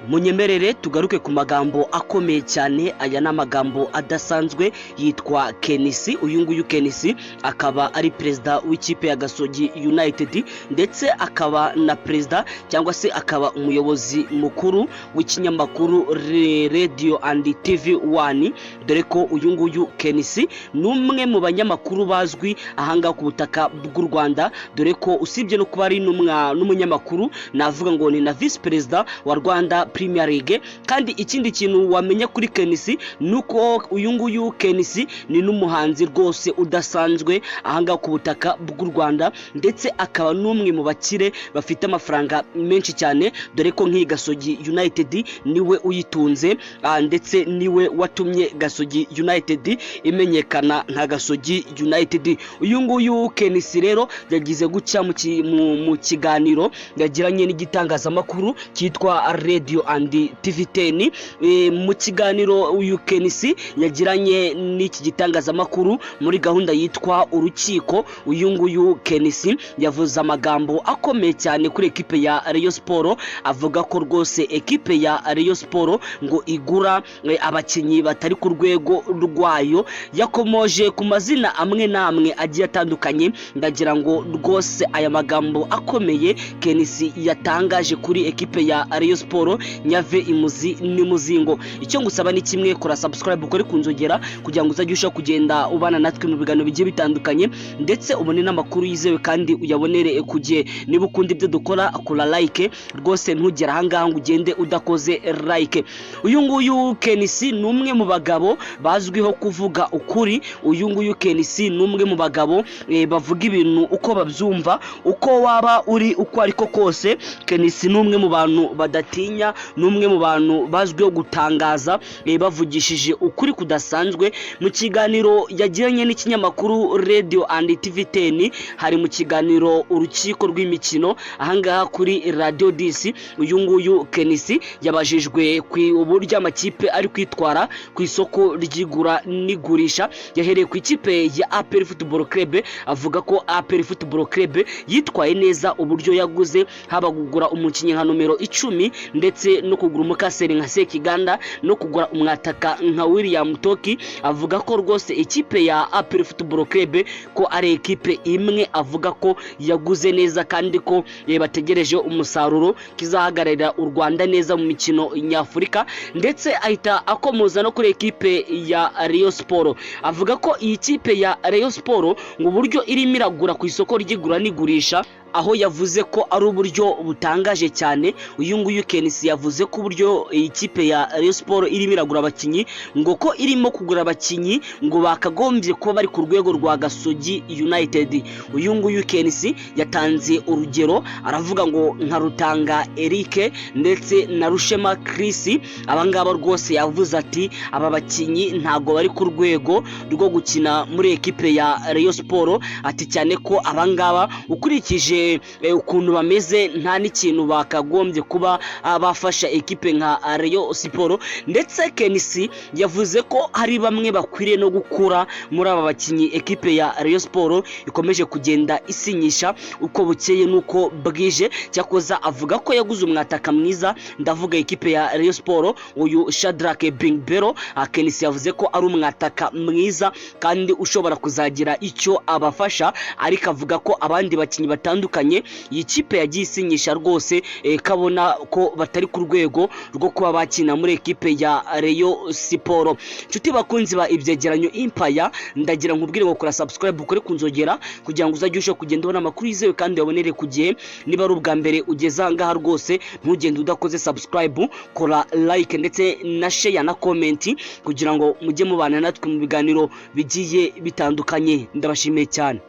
Munyemerere tugaruke ku magambo akomeye cyane. Aya ni amagambo adasanzwe. Yitwa KNC. Uyu nguyu KNC akaba ari perezida w'ikipe ya Gasogi United, ndetse akaba na perezida cyangwa se akaba umuyobozi mukuru w'ikinyamakuru Radio and TV One, dore ko uyu nguyu KNC ni umwe mu banyamakuru bazwi ahangaha ku butaka bw'u Rwanda, dore ko usibye no kuba ari n'umunyamakuru, navuga ngo ni na visi perezida wa Rwanda Premier League. Kandi ikindi kintu wamenya kuri KNC ni uko uyu nguyu KNC ni n'umuhanzi rwose udasanzwe ahangaha ku butaka bw'u Rwanda, ndetse akaba n'umwe mu bakire bafite amafaranga menshi cyane, dore ko nk'iyi Gasogi United niwe uyitunze, ndetse niwe watumye Gasogi United imenyekana nka Gasogi United. Uyu nguyu KNC rero yagize gutya mu kiganiro yagiranye n'igitangazamakuru cyitwa Radio and TV 10. Mu kiganiro uyu KNC yagiranye n'iki gitangazamakuru muri gahunda yitwa Urukiko, uyu nguyu KNC yavuze amagambo akomeye cyane kuri ekipe ya Rayon Sport, avuga ko rwose ekipe ya Rayon Sport ngo igura abakinnyi batari ku rwego rwayo. Yakomoje ku mazina amwe n'amwe agiye atandukanye. Ndagira ngo rwose aya magambo akomeye KNC yatangaje kuri ekipe ya Rayon Sport nyave imuzi n'imuzingo. Icyo ngusaba ni kimwe: kora subscribe, ukore ku nzogera kugira ngo uzajye usha kugenda ubana natwe mu biganiro bigiye bitandukanye, ndetse ubone n'amakuru yizewe kandi uyabonere ku gihe. Niba ukunda ibyo dukora, kora like rwose, ntugere ahangaha ngo ugende udakoze like. Uyu nguyu KNC ni umwe mu bagabo bazwiho kuvuga ukuri. Uyu nguyu KNC ni umwe mu bagabo bavuga ibintu uko babyumva, uko waba uri uko ariko kose. KNC ni umwe mu bantu badatinya, ni umwe mu bantu bazwiho gutangaza bavugishije ukuri kudasanzwe. Mu kiganiro yagiranye n'ikinyamakuru Radio and TV 10, hari mu kiganiro Urukiko rw'Imikino ahangaha kuri Radio 10, uyu nguyu KNC yabajijwe ku uburyo amakipe ari kwitwara ku isoko ry'igura n'igurisha. Yahereye ku ikipe ya APR Football Club, avuga ko APR Football Club yitwaye neza uburyo yaguze, haba kugura umukinnyi nka nomero 10, ndetse no kugura umukaseri nka Sekiganda, no kugura umwataka nka William Toki. Avuga ko rwose ikipe ya APR Football Club ko ari ekipe imwe avuga ko yaguze neza, kandi ko bategereje umusaruro, kizahagararira u Rwanda neza mu mikino nyafurika. Ndetse ahita akomoza no kuri ekipe ya Rayon Sport, avuga ko iyi kipe ya Rayon Sport ngo uburyo irimo iragura ku isoko ry'igura n'igurisha, aho yavuze ko ari uburyo butangaje cyane. Uyu nguyu KNC yavuze ko uburyo iyi kipe ya Rayon Sport irimo iragura abakinnyi, ngo ko irimo kugura abakinnyi ngo bakagombye kuba bari ku rwego rwa Gasogi United. Uyu nguyu KNC yatanze urugero, aravuga ngo nka Rutanga Eric ndetse na Rushema Chris, abangaba rwose yavuze ati aba bakinnyi ntabwo bari ku rwego rwo gukina muri ekipe ya Rayon Sport, ati cyane ko abangaba ukurikije ukuntu bameze nta n'ikintu bakagombye kuba bafasha ekipe nka Rayon Sport. Ndetse KNC yavuze ko hari bamwe bakwiriye no gukura muri aba bakinnyi ekipe ya Rayon Sport ikomeje kugenda isinyisha uko bukeye n'uko bwije. Cyakoza avuga ko yaguze umwataka mwiza, ndavuga ekipe ya Rayon Sport, uyu Shadrack Bingbero. KNC yavuze ko ari umwataka mwiza kandi ushobora kuzagira icyo abafasha, ariko avuga ko abandi bakinnyi batandukanye iyi kipe yagiye isinyisha rwose kabona ko batari ku rwego rwo kuba bakina muri ekipe ya Rayon Sport. Inshuti bakunzi ba Ibyegeranyo Empire, ndagira nkubwire ngo kora subscribe, ukore ku nzogera kugira ngo uzajye ushobora kugenda ubona amakuru yizewe kandi wabonere ku gihe. Niba ari ubwa mbere ugeze aha ngaha, rwose ntugende udakoze subscribe. Kora like ndetse na share na comment kugira ngo mujye mubana natwe mu biganiro bigiye bitandukanye. Ndabashimiye cyane.